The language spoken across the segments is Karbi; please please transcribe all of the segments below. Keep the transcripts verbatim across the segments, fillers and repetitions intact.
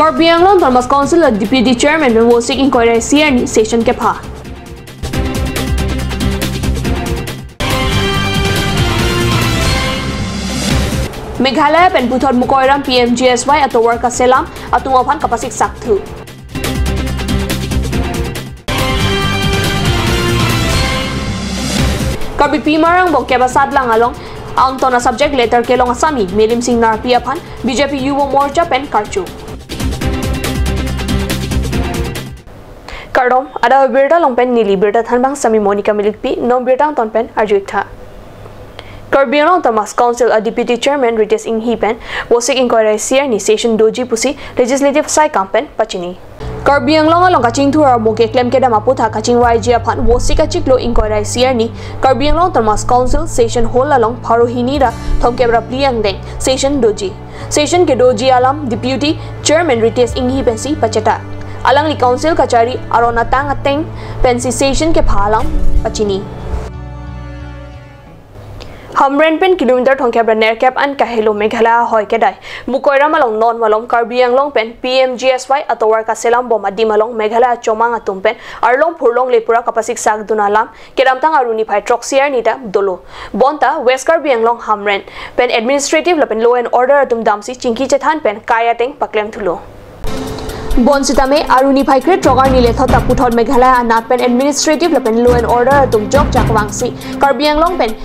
Karbi Anglong Autonomous Council a Deputy Chairman pen Vosik ingkoi ra isi arni session kepha. Meghalaya pen puthot Mukoiram P M G S Y atovar kaselam atum aphan kapasik sakthu. Karbipi Marang bong kep asatlang along angton a subject letter kelong asami Melimsing Narpi aphan B J P Yuva Morcha pen karju. Kardom, adap abirta along pen neli birta thanbang sami Monica Milikpi, non birta angton pen arju-ik tha. Karbi Anglong Autonomous Council a Deputy Chairman Ritesh Enghi pen Vosik ingkoi ra isi arni session doji pusi legislative saikam pen pachini. Karbi Anglong along kachingthur armo keklem kedam aputhak kachingvaiji aphan Vosik achiklo ingkoi ra isi arni Karbi Anglong Autonomous Council session hall along pharo hini ra thomkep ra phli angdeng session doji. Session kedoji alam Deputy Chairman Ritesh Enghi pensi pachethak. Alangli Council kachari aron atang ateng pensi session kepha alam pachini. Hamren pen kilometer thomkep ra nerkep an kahelo Meghalaya ahoi kedai Mukoiram along non malom Karbi Anglong pen P M G S Y atovar kaselam bom adim along Meghalaya chomang atum pen arlong phurlongle pura kapasik sakdun alam kedamtang arni phai throksi arni ta dolo. Bonta West Karbi Anglong Hamren pen administrative lapen law and order atum damsi chingki chethan pen kai ateng paklem thulo. Bonsitame arni phai krethrok arni lethot ta puthot Meghalaya anat pen administrative lapen law and order atum jokjak vangsi Karbi Anglong pen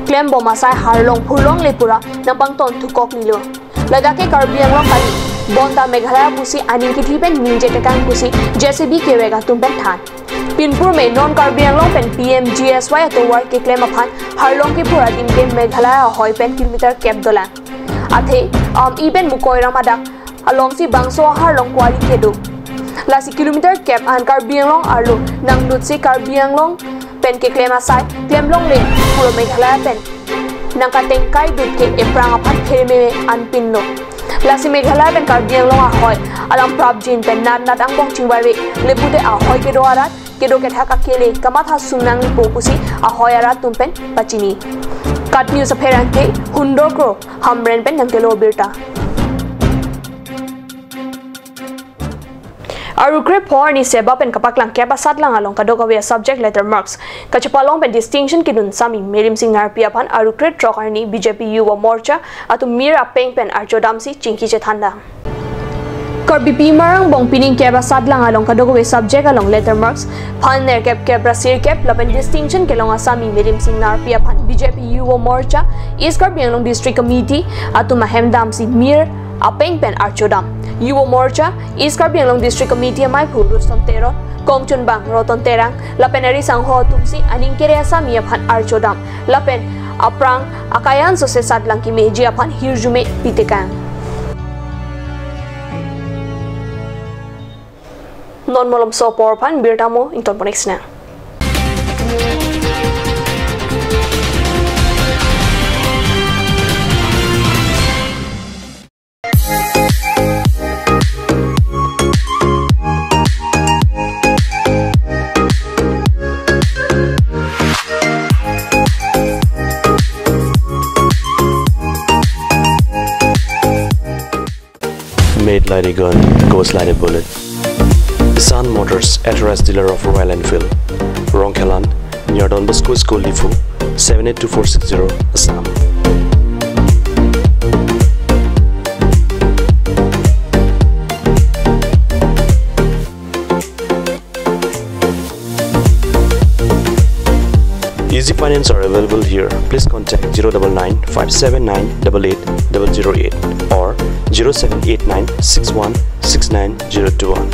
klem bom asai arlong phurlongle pura nangpangton thukoklilo. Ladak ke Karbi Anglong kali, bonta Meghalaya pusi aning kithi pen ningje tekang pusi J C B kevek atum pen than. Pinpur me non Karbi Anglong pen P M G S Y atovar keklem aphan arlong kephur adim ke Meghalaya ahoi pen kilometer kep dolang. Athe, um, iben Mukoiram adak alongsi bangso aharlong kuali kedo. Lasi kilometer kep an Karbi Anglong arlo nangdutsi Karbi Anglong pen keklem asai klem longle pura Meghalaya pen nangkateng kaidut ke ephrang aphan pherememe anpinlo. Lasi Meghalaya pen Karbi Anglong ahoi alam prapjin pen nat nat angbong chingvaive le pute ahoi kedo arat kedo kethak akele kamatha sumnangpo pusi ahoi arat atum pen pachini. KAT News apherangke Hundor Kro Hamren pen nangkelo birta. Arukre pho arni seba pen kapaklang kep asatlang along kadokave a subject letter marks kachepalong pen distinction kedun sami Melimsing Narpi aphan arukre throk arni B J P Yuva Morcha atum mir apeng pen archodamsi chingki chethandam. Karbipi Marang bong pining kep asatlang along kadokave subject along letter marks phan nerkep kep ra sirkep lapen distinction kelong asami Melimsing Narpi aphan B J P Yuva Morcha East Karbi Anglong District Committee atum ahem damsi mir apeng pen archodam. Yuva Morcha East Karbi Anglong District Committee amaiphu Rustom Teron, kongchunbang Roton Terang lapen ari sangho atumsi aning kere asami aphan archodam lapen aphrang akayan sose satlang kemeji aphan hirjume pitekang. Non malomso apor aphan birta mo ingtonpon-ik sinang. Made like a gun, goes like a bullet. Sun Motors, authorized dealer of Royal Enfield. Rongkhelan, near Don Bosco School, Diphu, seven eight two four six zero, Assam. Easy finance are available here. Please contact zero double nine five seven nine double eight double zero eight or zero seven eight nine six one six nine zero two one.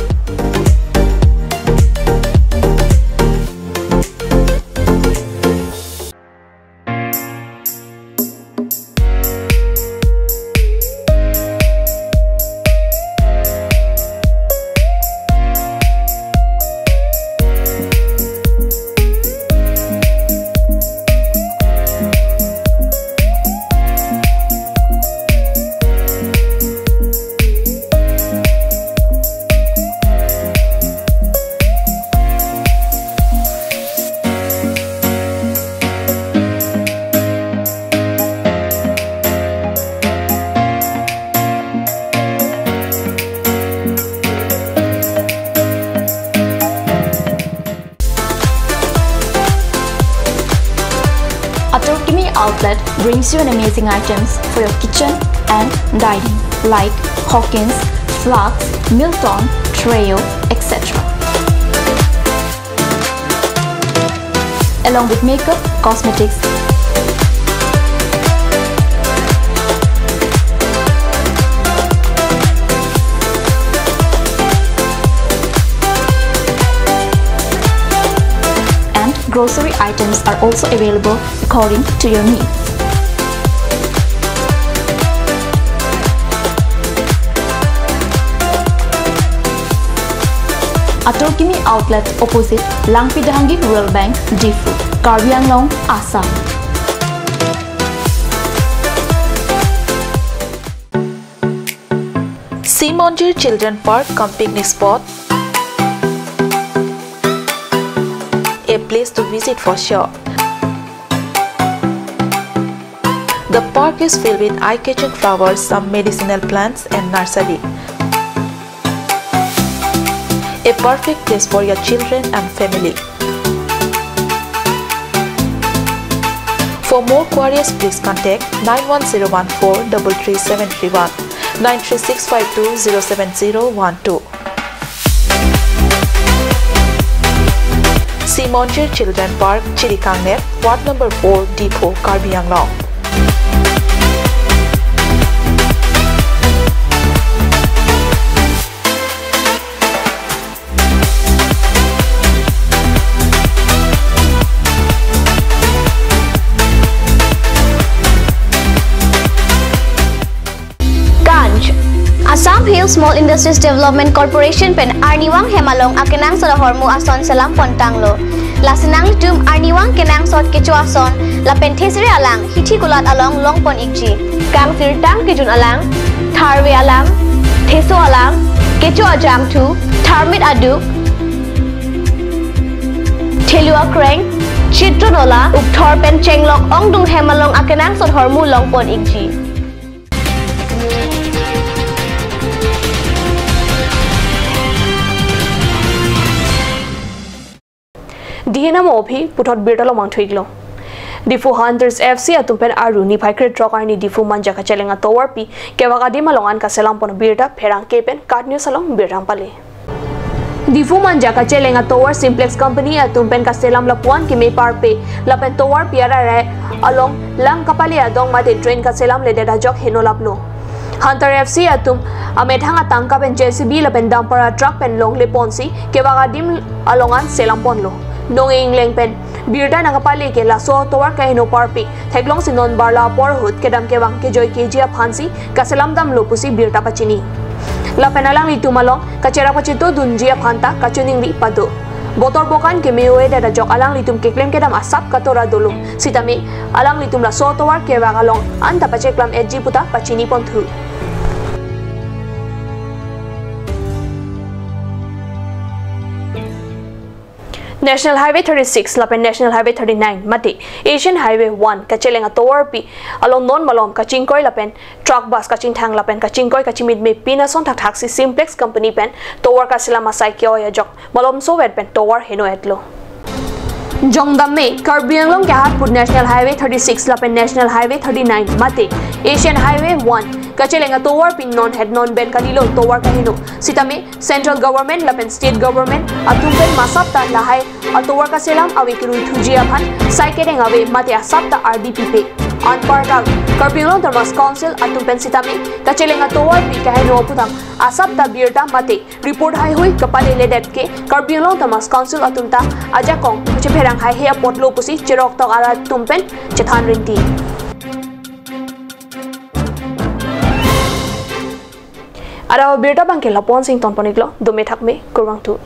Outlet brings you an amazing items for your kitchen and dining, like Hawkins, flasks, Milton, Treo, et cetera. Along with makeup, cosmetics, and grocery items are also available according to your needs. Atur Kimi Outlet, opposite Langpi Dehangi Rural Bank, Diphu, Karbi Anglong, Assam. Sea Monjir Children Park cum picnic spot, a place to visit for sure. The park is filled with eye-catching flowers, some medicinal plants and nursery. A perfect place for your children and family. For more queries, please contact nine one zero one four double three seven three one, nine three six five two zero seven zero one two. Sea Monjir Children Park, Chirikangner, Ward number four, Diphu, Karbi Anglong. Ganj. Assam Hill Small Industries Development Corporation pen arnivang hem along akenangsot ahormu ason selam pon tanglo. Lasi nanglitum arnivang kenangsot kecho ason lapen thesere alang hithi kulat along long pon ikji. Kangsirtang kejun alang, tharve alang, theso alang, kecho ajangthu, tharmit aduk, thelu akreng, chitro nola, ukthor pen chenglok ongdung hem along akenangsot ahormu long pon ikji. Dihinam aphi puthot birta lomang thuiklo. Diphu Hunters F C atum pen aru niphai krethrok arni Diphu Manja kacheleng atovarpi kevak adim along an kaselam pon birta pherangke pen KAT News along birta pale. Diphu Manja kacheleng atovar Simplex Company atum pen kaselam lapuan keme parpe lapen tovarpi ararai along lang kapale adong mate drain kaselamledet ajok heno laplo. Hunter F C atum amethang atangka pen J C B lapen dumper atruck pen longle ponsi kevak adim along an selam ponlo. Nong ingleng pen birta nangkapale ke laso tovar kaheno parpi theklongsi non barla apor ahut kedam kevang kejoi keji aphansi kaselam damlo pusi birta pachini. Lapen alanglitum along kacherap kachetodunji aphanta kachiningri pado. Botor bokan keme avedet ajok alanglitum keklem kedam asap katora dolo. Sitame alanglitum laso tovar kevak along anta pacheklam etji puta pachini ponthu. National Highway thirty-six lapen National Highway thirty-nine mate Asian Highway one kacheleng atovarpi along non malom kachingkoi lapen truck bus kachingthang lapen kachingkoi kachimitme pin ason thakthaksi Simplex Company pen tovar kaselam asai ke-oi ajok malomsovet pen tovar heno etlo. Jongdam me Karbi Anglong kehat put National Highway thirty-six lapen National Highway thirty-nine mate Asian Highway one kacheleng atovarpi non het non pen kalilo tovar kaheno. Sitame Central Government lapen State Government atum pen masap ta lahai atovar kaselam ave kerui thuji aphan sai kedeng ave mate asap ta ardi pipe. Anparta Karbi Anglong Autonomous Council atum pen sitame kacheleng atovarpi kaheno aphuthak asap ta birta mate report haihui kapaleledet ke Karbi Anglong Autonomous Council atum ta ajakong chepherang haihe apotlo pusi cheroktok arat atum pen chethan rinti. Ada birta abangke lapu-an si ington pon iklo, dome thakme, kurvangthu.